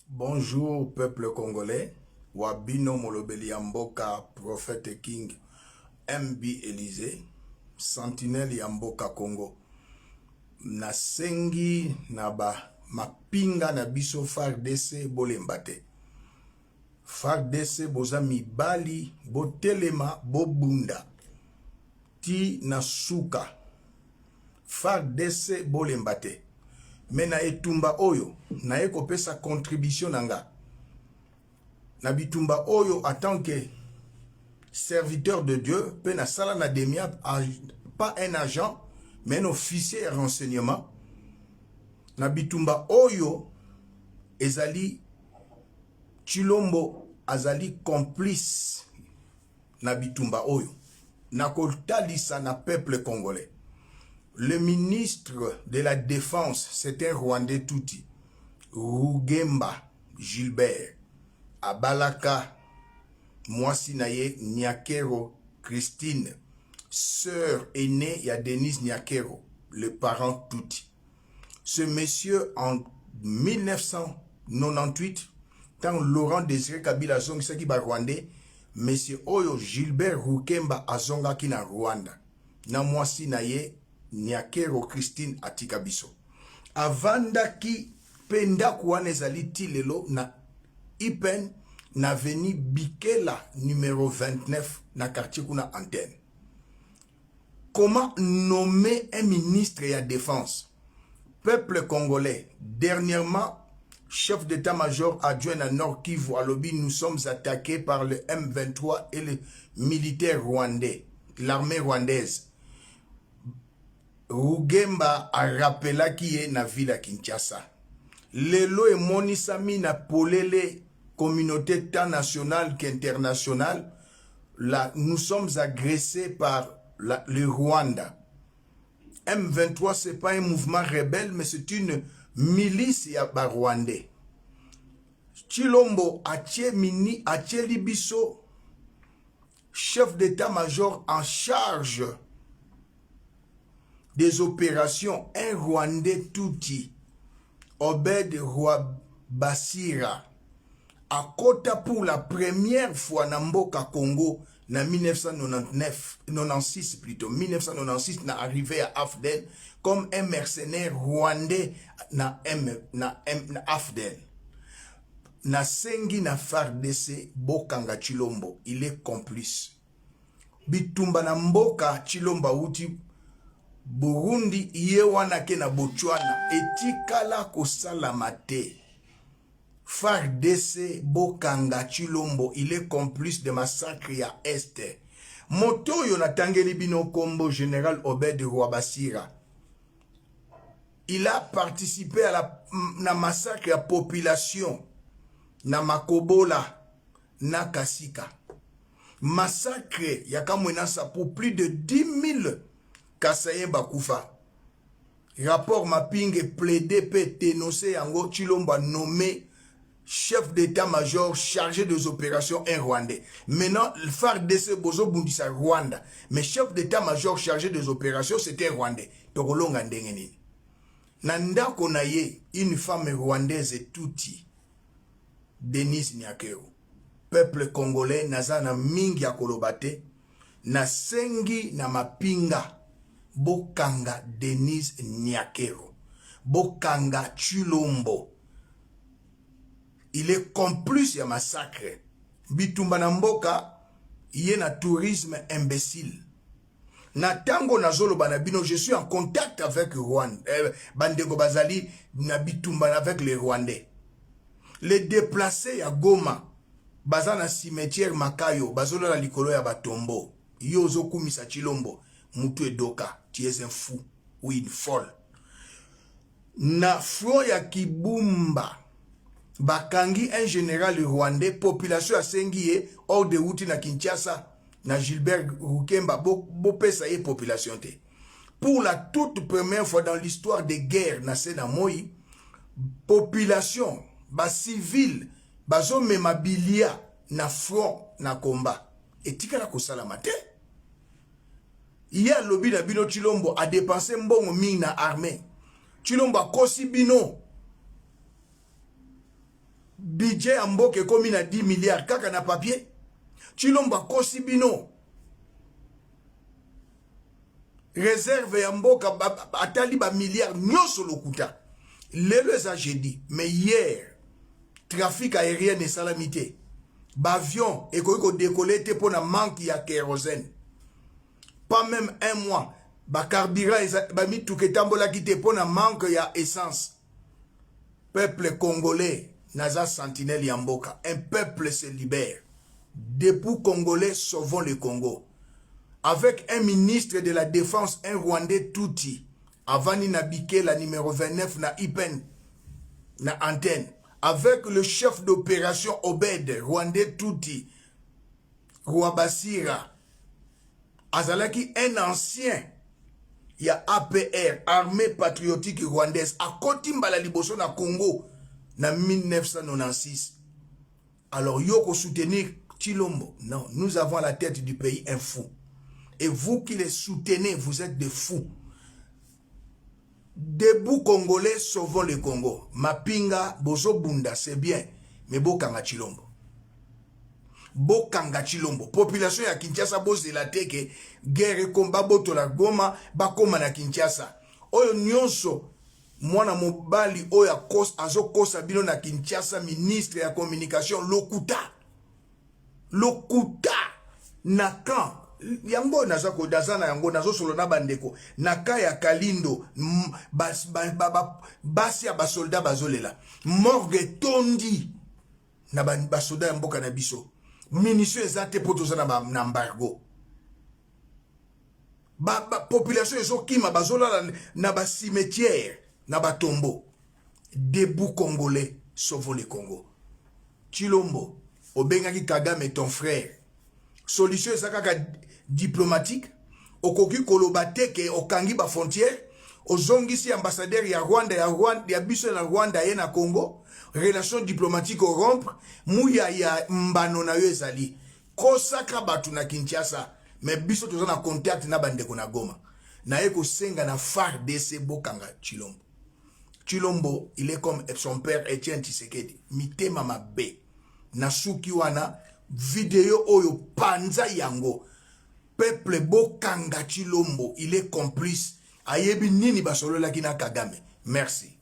Bonjour peuple congolais, wa bino molobeli ya mboka prophète King MB Elysee, sentinelle ya mboka Congo. Nasengi na ba mapinga na biso FARDC bolemba te. FARDC boza mibali, botelema bobunda ti na suka. FARDC bolemba te. Mais na etumba oyo naye kopesa contribution na nga na bitumba oyo en tant que serviteur de Dieu pe nasala na Demiap, pas un agent mais un officier ya renseignement na bitumba oyo ezali Tshilombo azali complice na bitumba oyo nakotalisa na peuple congolais. Le ministre de la défense, c'est un Rwandais Tutsi, Rugemba Gilbert, abalaka mwasi na ye Nyakero Christine, sœur aînée ya Denise Nyakero, le parent Tutsi. Ce monsieur, en 1998, ntango Laurent Désiré Kabila azongisaki ba Rwandais, monsieur oyo Gilbert Rukemba azongaki na Rwanda na mwasi na ye Nyakero Christine atika biso. Avandaki mpe ndako wana ezali ti lelo na Ipen na avenue Bikela numero 29 na quartier kuna Antenne. Comment nommer un ministre ya défense? Peuple congolais, dernièrement chef d'état-major adjoint na Nord Kivu alobi nous sommes attaqués par le M23 et le militaire rwandais, l'armée rwandaise. Rugemba arapelaki ye na ville ya Kinshasa. Lelo emonisami na polele communauté tant nationale qu'internationale, la, nous sommes agressés par le Rwanda. M23, c'est pas un mouvement rebelle, mais c'est une milice ya ba Rwandais. Tshilombo atie mini atieli biso chef d'état-major en charge des opérations, un Rwandais Tutsi, Obed Rwabasira, akota pour la première fois na mboka Congo na 1999, 96 plutôt, 1996 na arrivée à AFDL comme un mercenaire rwandais na M, na M, na AFDL. Nasengi na FARDC bokanga Tshilombo, il est complice. Bitumba na mboka Tshilombo awuti Burundi ye wana ke na Botswana etikala kosalama te. FARDC bokanga Tshilombo, il est complice de massacre ya Est. Moto oyo natangeli bino kombo Général Obed Rwabasira, il a participé à la, na massacre ya population na Makobola na Kasika. Massacre ya Kamwina Nsapu, plus de 10 000 Kasaïens bakufa. Rapport Mapping plaidé pe dénoncé yango. Tshilombo a nommé chef d'état-major chargé des opérations un Rwandais. Maintenant, le FARDC bozo bundisa Rwanda, mais chef d'état-major chargé des opérations, c'était un Rwandais. Tokolonga ndenge nini? Na ndako na ye une femme rwandaise Tutsi, Denise Nyakero. Peuple congolais, naza na mingi ya koloba te. Nasengi na mapinga bokanga Denise Nyakero, bokanga Tshilombo, il est complice ya massacre bitumba na mboka ye na tourisme imbécile. Na ntango nazoloba na bino, je suis en contact avec Rwanda, bandeko bazali na bitumba avec les Rwandais. Les déplacés ya Goma baza na cimetière Makayo, bazolala likolo ya batombo. Yo ozokumisa Tshilombo, mutu edoka, tu es un fou ou une folle. Na front ya Kibumba bakangi un général rwandais, population asengi ye ordre euti na Kinshasa na Gilbert Rukemba, bopesa ye population te. Pour la toute première fois dans l'histoire des guerres na se na moi, population bacivile bazomema bilia na front na combat, etikala kosalama te. Ye alobi na bino Tshilombo adépenser mbongo mingi na armée. Tshilombo akosi bino. Budget ya mboka ekomi na 10 milliards kaka na papier. Tshilombo akosi bino. Reserve ya mboka atali ba milliards nyonso lokuta. Lelo eza jeudi, mais hier trafic aérien esalami te. Ba avion ekoki ko décoller te mpo na manque ya kérosène. Pas même un mois ba carburant, ba mituka etambolaki te mpo na manque ya essence. Peuple congolais, naza sentinelle ya mboka. Un peuple se libère. Debout Congolais, sauvons le Congo. Avec un ministre de la Défense, un Rwandais Tutsi, avandi na Bikela numéro 29 na IPN, na antenne. Avec le chef d'opération Obed, Rwandais Tutsi, Rwabasira, azalaki un ancien ya APR, Armée Patriotique Rwandaise, akoti mbala liboso na Congo na 1996. Alors yo ko soutenir Tshilombo? Non, nous avons à la tête du pays un fou. Et vous qui les soutenez, vous êtes des fous. Debout Congolais, sauvons le Congo. Mapinga, bozobunda, c'est bien. Mais bokanga Tshilombo. Bokanga Tshilombo. Population ya Kinshasa, bozela te ke guerre ekomba, botola Goma, bakoma na Kinshasa. Oyo nyonso mwana mobali oyo azokosa bino na Kinshasa, ministre ya communication, lokuta. Lokuta na camp yango naza naza na yango, nazosolo na bandeko na ka ya Kalindo. Basi ya basoldat bazolela, morgue etondi na basoda ya mboka na biso. Munition eza te mpo toza na embargo. Ba population ezokima, bazolala na bacimetière, na batombeau. Debout Congolais, sauvons le Congo. Tshilombo, obengaki Kagame ton frère. Solution eza kaka diplomatique. Okoki koloba te ke okangi bafrontière, ozongisi ambassadeur ya Rwanda, ya Rwanda, ya biso na Rwanda ye na Congo. Relation diplomatique orompre muya ya mbano na yo ezali kosaka bato na Kinshasa, mais biso toza na contact na bandeko na Goma. Naye kosenga na FARDC, bokanga Tshilombo. Tshilombo, il est comme son père Etienne Tshisekedi, mitema mabe. Na suki wana, video oyo panza yango. Peuple, bokanga Tshilombo, il est complice. Ayebi nini basololaki na Kagame. Merci.